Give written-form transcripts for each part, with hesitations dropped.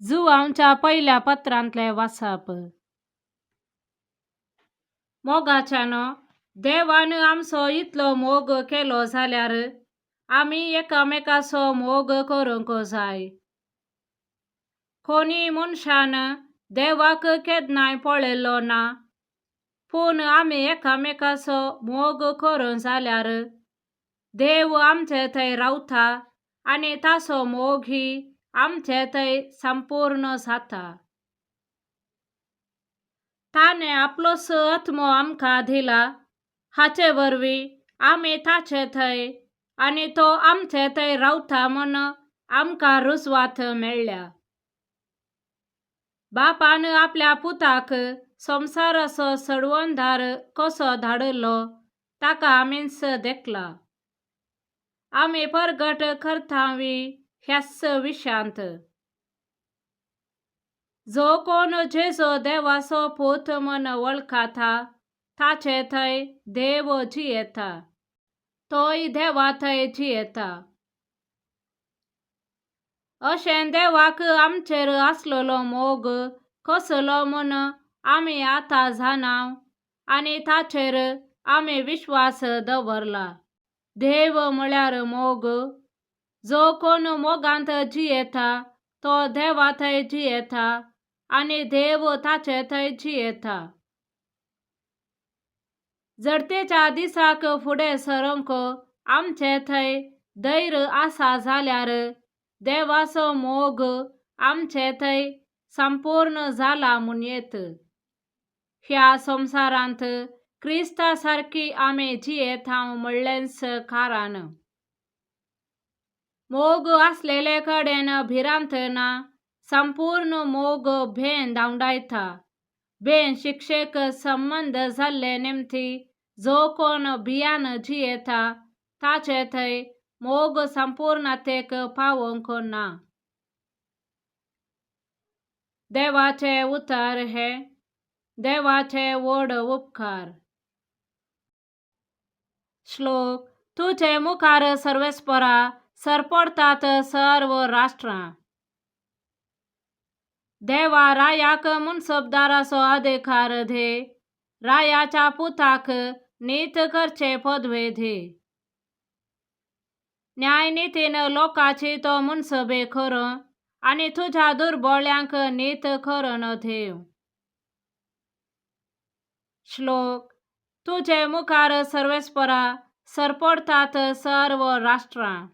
जुवांच्या पयल्या पत्रांतलें वाचप. मोगाच्यानो, देवान आमचो इतलो मोग केलो जाल्यार आमी एकामेकाचो मोग करूंक जाय. कोणीय मनशान देवाक केन्नाय पळयलो ना, पूण आमी एकामेकाचो मोग करूं जाल्यार देव आमचे थंय रावता आनी ताचो मोग ही आमचे थंय संपूर्ण जाता. ताणें आपलोच आत्मो आमकां दिला, हाचे वरवीं आमी ताचे थंय आनी तो आमचे थंय रावता म्हूण आमकां रुजवात मेळ्ळ्या. बापान आपल्या पुताक संवसाराचो सोडवणदार कसो धाडिल्लो ताका आमीच देखला. आमी परगट करतावी ह्याच विशयांत. जो कोण जेजू देवाचो पूत म्हूण वळखता ताचे थंय देव जियेता, तोय देवा थंय जियेता. अशें देवाक आमचेर आसलेलो मोग कसलो म्हूण आमी आतां जाणाव आनी ताचेर आमी विश्वास दवरला. देव म्हळ्यार मोग. जो कोण मोगांत जियेता तो देवा थंय जियेता आनी देव ताचे थंय जियेता. जडतेच्या दिसाक फुडें सरूंक आमचे थंय धैर्य आसा जाल्यार देवाचो मोग आमचे थंय संपूर्ण जाला म्हणयेत. ह्या संवसारांत क्रिस्ता सारकी आमी जियेता म्हणलेंच कारण. मोग आसलेले कडेन भिरांत ना. संपूर्ण मोग भें धांवडायता. भें शिक्षेक संबंद जाल्ले निमती जो कोण भियान जियेता ताचे थंय मोग संपूर्णतेक पावोवंक ना. देवाचें उतर हें. देवाचे व्हड उपकार. श्लोक. तुजे मुखार सर्वेस्परा सरपडटात सर्व राष्ट्रां. देवा, रायाक मनसबदाराचो अधिकार दी, रायाच्या पुताक नीत करचे पदवे दी. न्यायनितीन लोकांची तो मनसबे करूं आनी तुज्या दुर्बळ्यांक नीत करून दिवं. श्लोक. तुजे मुखार सर्वेस्परा सरपडटात सर्व राष्ट्रां.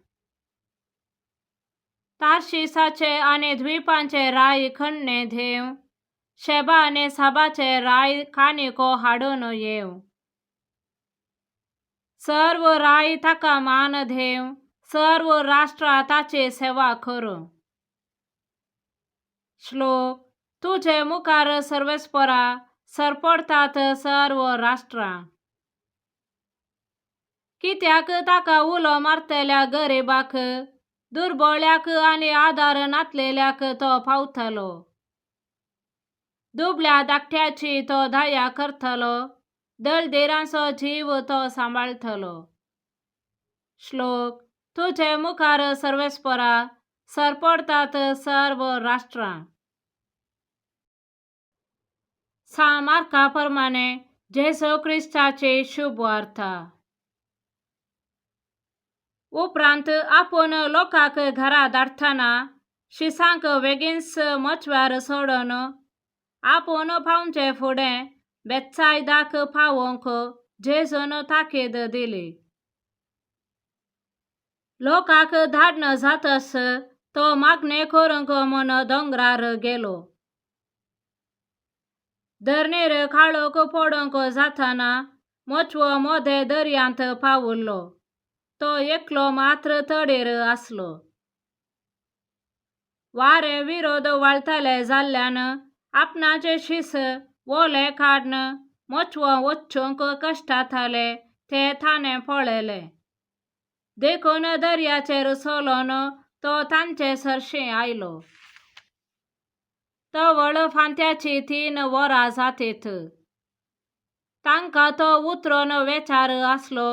तार्शिसाचे आनी द्वीपांचे राय खणणे देव, शेबा आनी साबाचे राय काणिको हाडून येवं. सर्व राय ताका मान देव, सर्व राष्ट्रां ताची सेवा करूं. श्लोक. तुजे मुखार सर्वेस्परा सरपडटात सर्व राष्ट्रां. कित्याक ताका उलो मारतल्या गरिबाक, दुर्बळ्याक आनी आदार नातलेल्याक तो पावतलो. दुबळ्या धाकट्याची तो दया करतलो, दळदिरांचो जीव तो सांबाळटलो. श्लोक. तुजे मुखार सर्वेस्परा सरपडटात सर्व राष्ट्रां. सांत मार्का प्रमाणे जेजू क्रिस्ताची शुभवार्ता. उपरांत आपूण लोकांक घरा धाडटना शिसांक बेगीनच मोचव्यार सोडून आपूण पावचे फुडें बेत्सायदाक पावोवंक जेजून ताकीद दिली. लोकांक धाडन जातच तो मागणें करूंक म्हूण दोंगरार गेलो. धरणीर काळोख पडूंक जातना मोचवो मदें दर्यांत पाविल्लो. तो एकलो मात्र तडीर आसलो. वारें विरोध व्हाळटलें जाल्ल्यान आपणाचे शीस ओले काडून मोचवो वचूंक कश्टाताले तें ताणें पळयलें. देखून दर्याचेर चलोवन तो तांचे सरशीं आयलो. तवळ फांत्याचीं 3 वरां जातीत. तांकां तो उतरून वेचार आसलो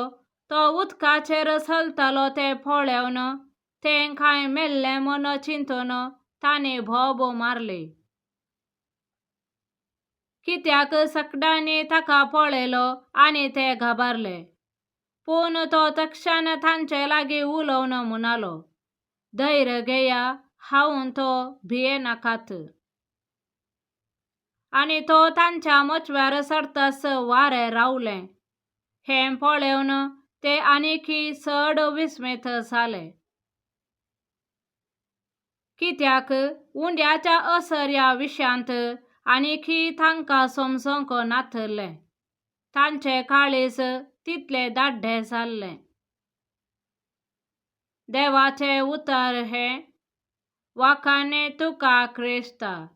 तो उदकाचेर चलतालो तें पळोवन ते कांय मेल्लें म्हूण चिंतून ताणें भोब मारली. कित्याक सगळ्यांनी ताका पळयलो आनी ते घाबरले. पूण तो तक्षण तांचे लागीं उलोवन म्हणालो, धैर्य घेया, हांव तो, भियेनाकात. आनी तो तांच्या मोचव्यार सरतच वारें रावलें. हें पळोवन ते आनीकी चड विस्मीत जाले. कित्याक उंड्याच्या असर्या विशयांत आनीकी तांकां समजूंक नातलें. तांचें काळीज तितलें दाड्डें जाल्लें. देवाचें उतर हें वाखाणें तुका क्रिस्ता.